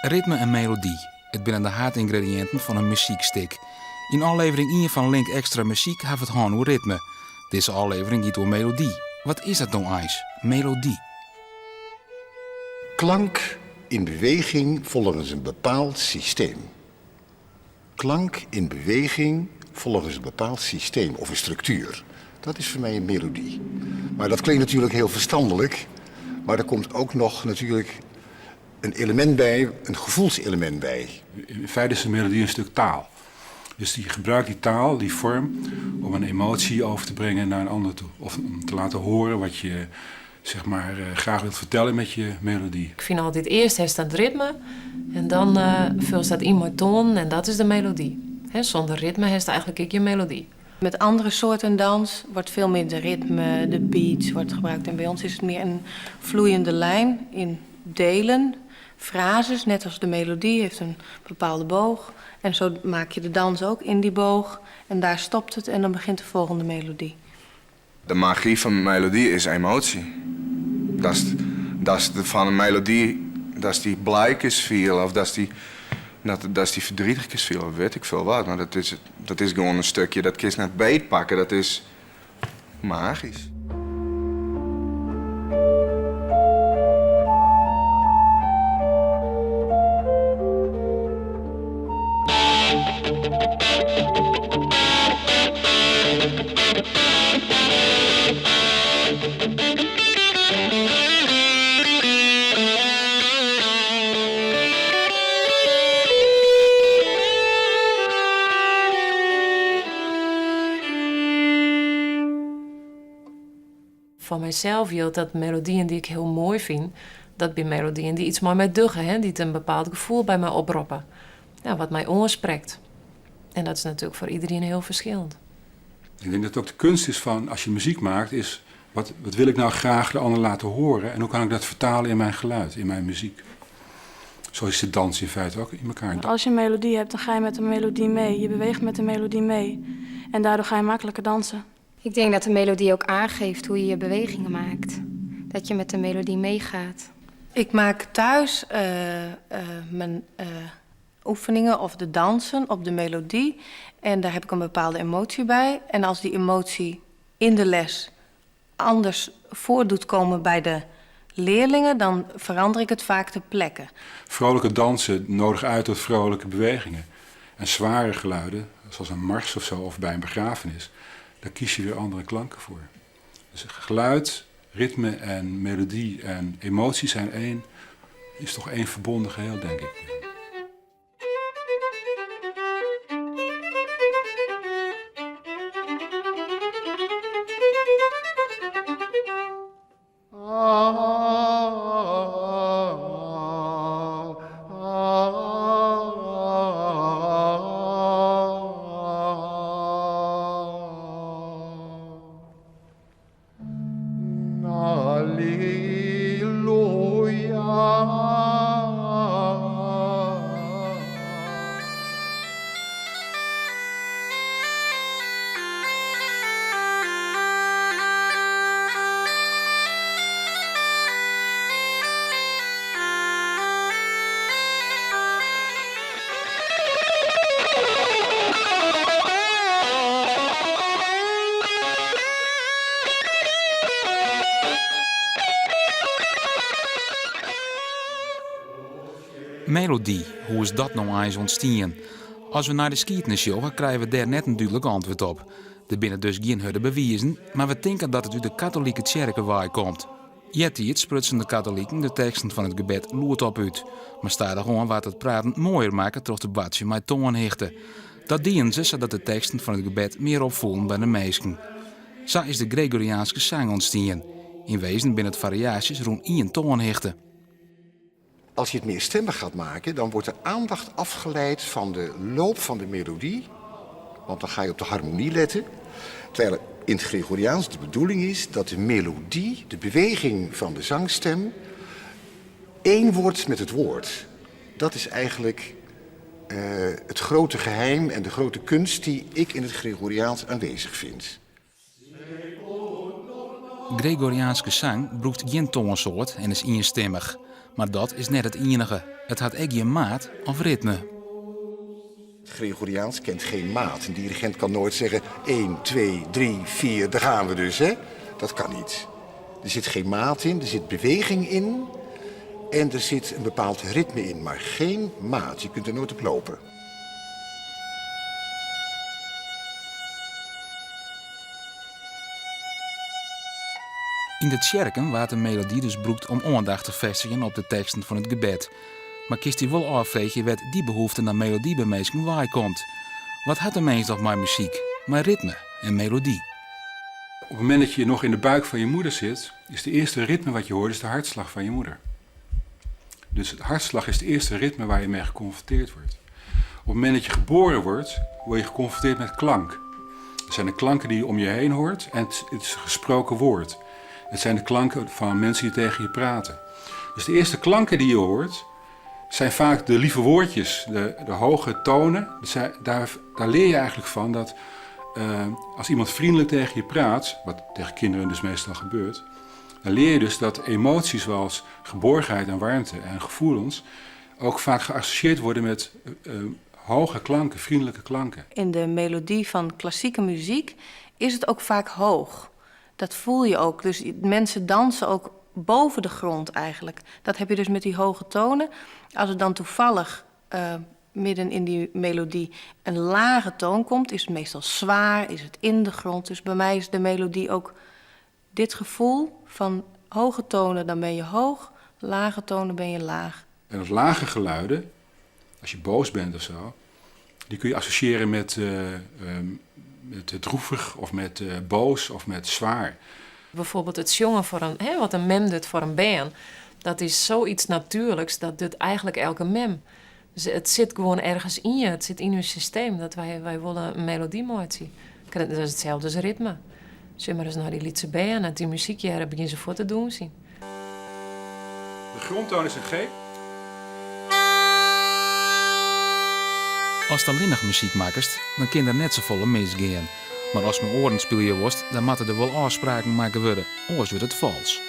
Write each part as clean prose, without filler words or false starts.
Ritme en melody, it binne de haadyngrediïnten fan in muzykstik. Yn ôflevering ien fan Linkk Ekstra Muzyk ha we it hân oer ritme. Dizze ôflevering giet oer melody. Wat is dat no eins, melody? Klank in beweging volgens een bepaald systeem. Klank in beweging volgens een bepaald systeem of een structuur. Dat is voor mij een melodie. Maar dat klinkt natuurlijk heel verstandelijk. Maar er komt ook nog natuurlijk een element bij, een gevoelselement bij. In feite is de melodie een stuk taal. Dus die gebruikt die taal, die vorm, om een emotie over te brengen naar een ander toe. Of om te laten horen wat je zeg maar, eh, graag wilt vertellen met je melodie. Ik fyn altyd earst hast dat ritme en dan uh, fulst dat yn mei toanen en dat is de melody. He, sûnder ritme hast eigentlik ek gjin melody. Met andere soorten dans wordt veel meer de ritme, de beats wordt gebruikt. En bij ons is het meer een vloeiende lijn in delen, frases, net als de melodie heeft een bepaalde boog. En zo maak je de dans ook in die boog. En daar stopt het en dan begint de volgende melodie. De magy fan in melody is emotie. Datst, datst fan in melody, datst dy blij kinst fiele of datst dy, dat, datst dy verdrietig kinst fiele of wit ik veel wat. Mar dat is, dat is gewoan in stukje, dat kinst net beetpakke, dat is magysk. Foar mysels jildt dat melodyen dy't ik hiel moai fyn, dat binne melodyen dy't iets mei my dogge, hè, dy't in bepaald gefoel by my oproppe. Ja, wat my oansprekt. En dat is natuerlik foar iderien hiel ferskillend. Ik denk dat het ook de kunst is van als je muziek maakt, is wat, wat wil ik nou graag de ander laten horen en hoe kan ik dat vertalen in mijn geluid, in mijn muziek. Zo is de dans in feite ook in elkaar. Als je een melodie hebt, dan ga je met de melodie mee. Je beweegt met de melodie mee. En daardoor ga je makkelijker dansen. Ik denk dat de melodie ook aangeeft hoe je je bewegingen maakt. Dat je met de melodie meegaat. Ik maak thuis uh, uh, mijn uh, oefeningen of de dansen op de melodie. En daar heb ik een bepaalde emotie bij. En als die emotie in de les anders voor doet komen bij de leerlingen, dan verander ik het vaak ter plekke. Vrolijke dansen nodigen uit tot vrolijke bewegingen. En zware geluiden, zoals een mars of zo, of bij een begrafenis, daar kies je weer andere klanken voor. Dus geluid, ritme en melodie en emotie zijn één, is toch één verbonden geheel, denk ik. Melody, hoe is dat no eins ûntstien? As we nei de skiednis sjogge, krije we dêr net in dúdlik antwurd op. Der binne dus gjin hurde bewizen, mar we tinke dat it út de katolike tsjerke wei komt. Eartiids sprutsen de katoliken de teksten fan it gebed lûdop út, mar stadichoan waard it praten moaier makke troch te boartsjen mei toanhichte. Dat dienen se sadat de teksten fan it gebed mear opfoelen by de minsken. Sa is de Gregoriaanske sang ûntstien. Yn wezen binne it fariaasjes rûn ien toanhichte. Als je het meerstemmig gaat maken, dan wordt de aandacht afgeleid van de loop van de melodie. Want dan ga je op de harmonie letten. Terwijl in het Gregoriaans de bedoeling is dat de melodie, de beweging van de zangstem, één wordt met het woord. Dat is eigenlijk uh, het grote geheim en de grote kunst die ik in het Gregoriaans aanwezig vind. Gregoriaanske sang brûkt gjin toansoart en is ienstimmich. Mar dat is net it ienige. It hat ek gjin maat of ritme. Het Gregoriaans kent geen maat. Een dirigent kan nooit zeggen 1, 2, 3, 4, daar gaan we dus. Hè? Dat kan niet. Er zit geen maat in, er zit beweging in en er zit een bepaald ritme in, maar geen maat. Je kunt er nooit op lopen. Yn de tsjerken waard de melody dus brûkt om oandacht te festigjen op de teksten fan it gebed. Mar kinst dy wol ôffreegje wêr't dy behoefte nei melody by minsken weikomt. Wat hat de mins doch mei muzyk, mei ritme en melody? Op het moment dat je nog in de buik van je moeder zit, is de eerste ritme wat je hoort is de hartslag van je moeder. Dus het hartslag is het eerste ritme waar je mee geconfronteerd wordt. Op het moment dat je geboren wordt, word je geconfronteerd met klank. Het zijn de klanken die je om je heen hoort en het is gesproken woord. Het zijn de klanken van mensen die tegen je praten. Dus de eerste klanken die je hoort, zijn vaak de lieve woordjes, de hoge tonen. Daar, daar leer je eigenlijk van dat als iemand vriendelijk tegen je praat, wat tegen kinderen dus meestal gebeurt, dan leer je dus dat emoties zoals geborgenheid en warmte en gevoelens ook vaak geassocieerd worden met hoge klanken, vriendelijke klanken. In de melodie van klassieke muziek is het ook vaak hoog. Dat voel je ook. Dus mensen dansen ook boven de grond eigenlijk. Dat heb je dus met die hoge tonen. Als het dan toevallig midden in die melodie een lage toon komt, is het meestal zwaar, is het in de grond. Dus bij mij is de melodie ook dit gevoel van hoge tonen, dan ben je hoog, lage tonen ben je laag. En dat lage geluiden, als je boos bent of zo, die kun je associëren met droevig of met boos of met zwaar. Bijvoorbeeld het sjongen voor een, hè, wat een mem doet voor een bern, dat is zoiets natuurlijks, dat doet eigenlijk elke mem. Dus het zit gewoon ergens in je, het zit in je systeem, dat wij willen een melodie maken. Dat is hetzelfde als ritme. Zullen maar eens naar die lytse bern en die muziek jaren beginnen ze voor te doen zien. De grondtoon is een G. As allinnich muzyk makkest, dan kin der net safolle misgean. Mar ast mei oaren spylje wolst, dan moatte der wol ôfspraken makke wurde, oars wurdt it falsk.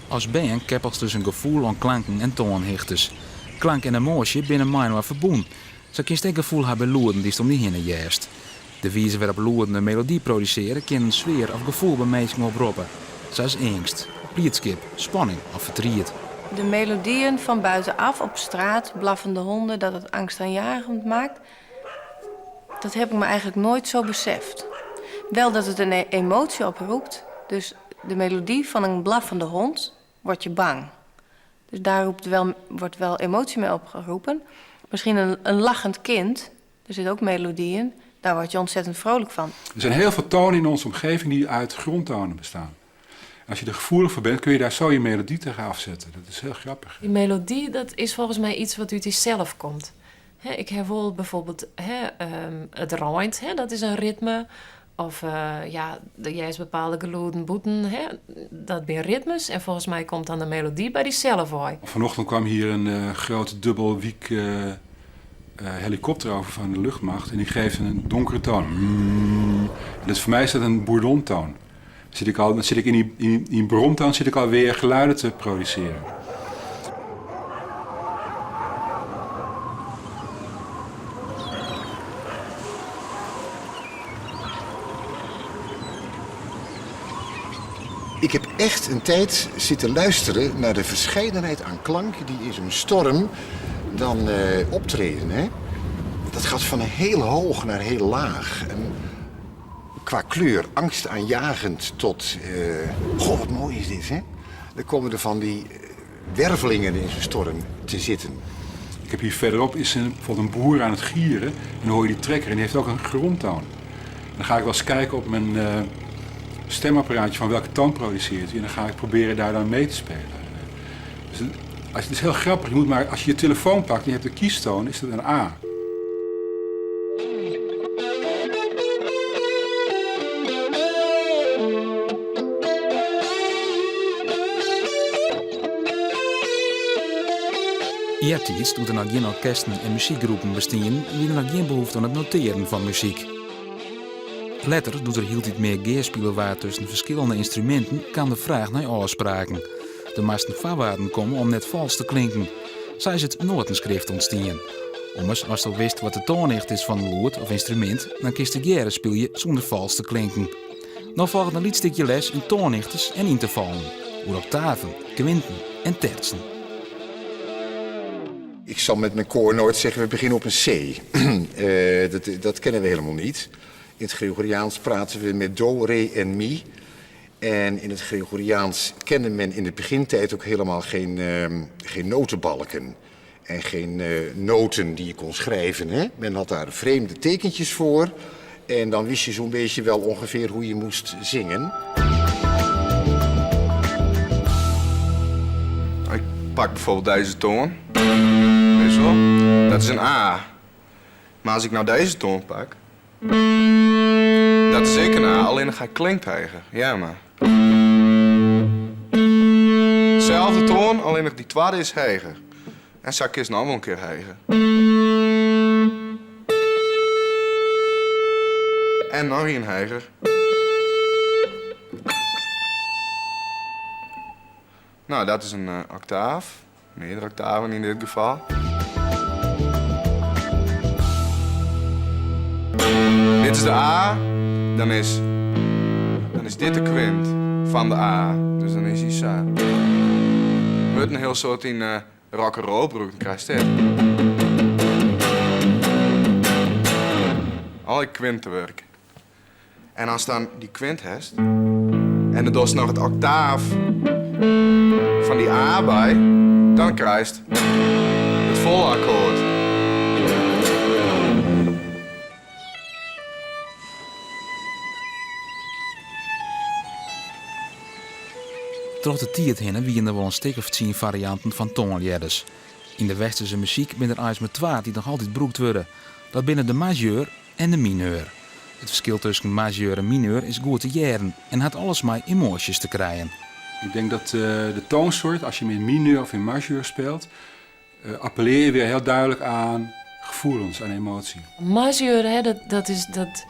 As bern keppelst dus in gefoel oan klanken en toanhichtes. Klank en emoasje binne mei-inoar ferbûn. Sa kinst ek gefoel ha by lûden dy'tst om dy hinne hearst. De wize wêrop't lûden in melody produsearje kin in sfear of gefoel by minsken oproppe, sa as eangst, bliidskip, spanning of fertriet. De melodieën van buitenaf op straat, blaffende honden, dat het angstaanjagend maakt, dat heb ik me eigenlijk nooit zo beseft. Wel dat het een emotie oproept, dus de melodie van een blaffende hond word je bang. Dus daar wordt wel emotie mee opgeroepen. Misschien een lachend kind, er zit ook melodie in, daar word je ontzettend vrolijk van. Er zijn heel veel tonen in onze omgeving die uit grondtonen bestaan. Als je er gevoelig voor bent, kun je daar zo je melodie tegen afzetten. Dat is heel grappig. Die melodie, dat is volgens mij iets wat uit jezelf komt. Hè, ik heb wel bijvoorbeeld, hè, het rijmt, hè, dat is een ritme. Of ja, de juist bepaalde geluiden boeten, hè, dat zijn ritmes. En volgens mij komt dan de melodie bij diezelf uit. Vanochtend kwam hier een grote dubbelwiek helikopter over van de luchtmacht. En die geeft een donkere toon. En dus voor mij is dat een bourdontoon. Dan zit ik al, dan zit ik in die, in, in die bromtoon zit ik alweer geluiden te produceren. Ik heb echt een tijd zitten luisteren naar de verscheidenheid aan klanken die in zo'n storm Dan optreden, hè. Dat gaat van heel hoog naar heel laag. En qua kleur angstaanjagend tot... Goh, wat mooi is dit, hè? Dan komen er van die wervelingen in zo'n storm te zitten. Ik heb hier verderop is bijvoorbeeld een boer aan het gieren. En dan hoor je die trekker en die heeft ook een grondtoon. Dan ga ik wel eens kijken op mijn stemapparaatje van welke toon produceert hij. En dan ga ik proberen daar dan mee te spelen. Dus het is heel grappig. Je moet maar, als je je telefoon pakt en je hebt de kiestoon, is dat een A. Eartiids, doe't der noch gjin orkesten en muzykgroepen bestienen, wie der noch gjin behoefte oan it notearen fan muzyk. Letter, doe't der hieltyd mear gearspile waard tusken ferskillende ynstruminten, kaam de fraach nei ôfspraken. Der moasten foarwaarden komme om net falsk te klinken. Sa is it noatenskrift ûntstien. Ommers, asto witst wat de toanhichte is fan in lûd of ynstrumint, dan kinst tegearre spylje sûnder falsk te klinken. No folget in lyts stikje les yn toanhichtes en yntervallen, oer oktaven, kwinten en tertsen. Ik zal met mijn koor nooit zeggen, we beginnen op een C. Dat kennen we helemaal niet. In het Gregoriaans praten we met do, re en mi. En in het Gregoriaans kende men in de begintijd ook helemaal geen notenbalken. En geen noten die je kon schrijven. Hè? Men had daar vreemde tekentjes voor. En dan wist je zo'n beetje wel ongeveer hoe je moest zingen. Ik pak bijvoorbeeld deze toon. Weet je wel? Dat is een A. Maar als ik nou deze toon pak... Dat is zeker een A, alleen dan ga ik klinkt tegen. Ja, maar. Zelfde toon, alleen nog die tweede is heger. En zak is nou wel een keer heger. En nog een heger. Nou, dat is een octaaf. Meerdere octaven in dit geval. Dit is de A, dan is dit de kwint van de A. Dus dan is hij zo. Wordt een heel soort in rock and roll broek, dan krijg je dit. Al die kwintenwerk. En dan staan die kwinthest. En dan is nog het octaaf van die A bij. Dan krijg je het volle akkoord. Troch de tiid hinne wiene der wol in stik of 10 farianten fan toanljedders. Yn de westerse muzyk binne der eins mar twa dy't noch altyd brûkt wurde. Dat binne de majeur en de mineur. It ferskil tusken majeur en mineur is goed te hearren en hat alles mei emoasjes te krijen. Ik denk dat de toonsoort, als je hem in mineur of in majeur speelt, appelleer je weer heel duidelijk aan gevoelens, aan emotie. Majeur, hè, dat, dat is dat,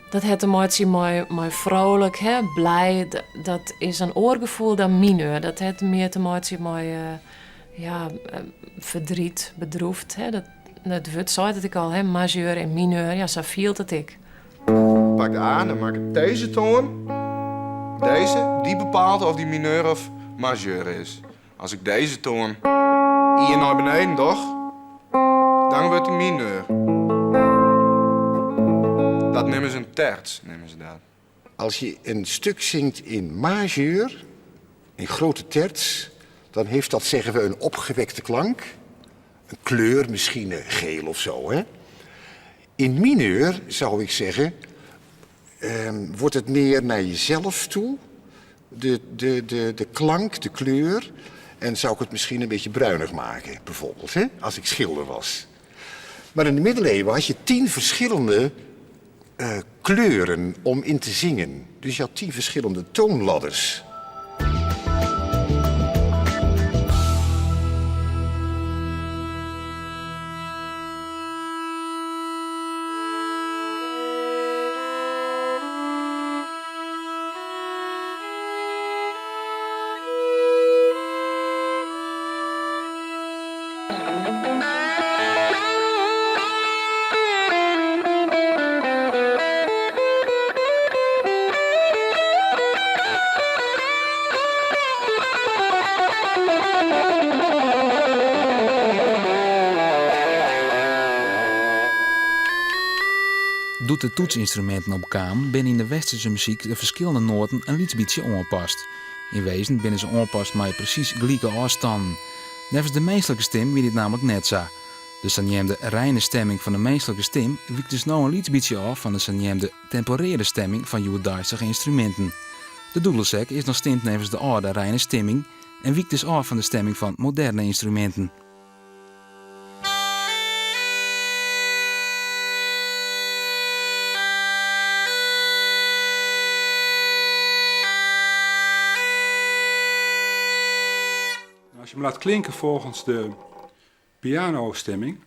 dat het emotie mooi, mooi vrolijk, hè, blij. Dat is een oorgevoel dan mineur. Dat het meer emotie mooi, ja, verdriet, bedroefd. Hè. Dat, dat wordt zei dat ik al, hè, majeur en mineur, ja, zo viel dat ik. Pak de A, dan maak ik deze toon. Deze, die bepaalt of die mineur of majeur is. Als ik deze toon hier naar beneden doch, dan wordt die mineur. Dat nemen ze een terts, nemen ze dat. Als je een stuk zingt in majeur, in grote terts, dan heeft dat, zeggen we, een opgewekte klank. Een kleur, misschien geel of zo, hè? In mineur, zou ik zeggen, wordt het meer naar jezelf toe. De klank, de kleur. En zou ik het misschien een beetje bruinig maken, bijvoorbeeld, hè? Als ik schilder was. Maar in de middeleeuwen had je 10 verschillende kleuren om in te zingen. Dus je had 10 verschillende toonladders. Doe't de toetsynstruminten opkamen, binne yn de westerse muzyk de ferskillende noaten in lyts bytsje oanpast. Yn wezen binne se oanpast mei presys gelike ôfstannen. Neffens de minsklike stim wie dit nammentlik net sa. De saneamde reine stemming fan de minsklike stim wykt dus no in lyts bytsje ôf fan de saneamde temporearde stemming fan hjoeddeistige ynstruminten. De doedelsek is noch stimd neffens de âlde reine stimming en wykt dus ôf fan de stemming fan moderne ynstruminten. Als je hem laat klinken volgens de pianostemming.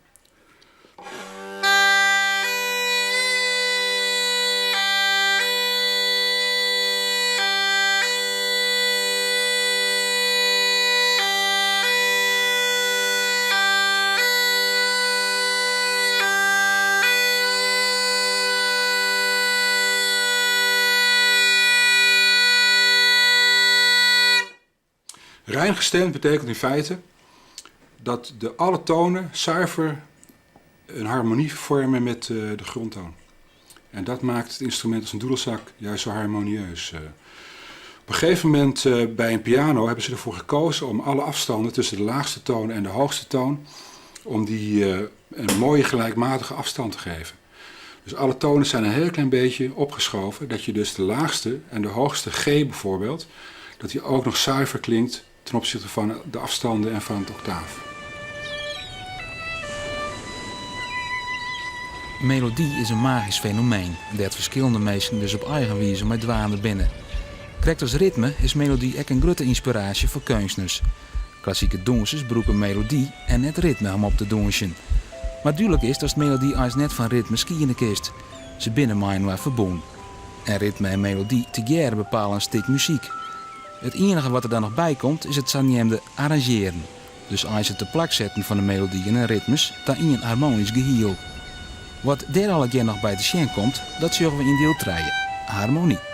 Rein gestemd betekent in feite dat de alle tonen zuiver een harmonie vormen met eh, de grondtoon. En dat maakt het instrument als een doedelzak juist zo harmonieus. Eh. Op een gegeven moment eh, bij een piano hebben ze ervoor gekozen om alle afstanden tussen de laagste toon en de hoogste toon, om die een mooie gelijkmatige afstand te geven. Dus alle tonen zijn een heel klein beetje opgeschoven, dat je dus de laagste en de hoogste G bijvoorbeeld, dat die ook nog zuiver klinkt ten opzichte van de afstanden en van het octaaf. Melody is in magysk fenomeen, dêr't ferskillende minsken dus op eigen wize mei dwaande binne. Krekt as ritme is melody ek in grutte ynspiraasje foar keunstners. Klassike dûnsers brûke melody en net ritme om op te dûnsjen. Mar dúdlik is datst melody eins net fan ritme skiede kinst. Se binne mei-inoar ferbûn. En ritme en melody tegearre bepale in stik muzyk. It ienige wat der dan noch by komt is it saneamde arranzjearen. Dus eins it te plak setten fan de melodyen en ritmes ta ien harmonysk gehiel. Wat dêr allegear noch by te sjen komt, dat sjogge we yn diel trije, harmony.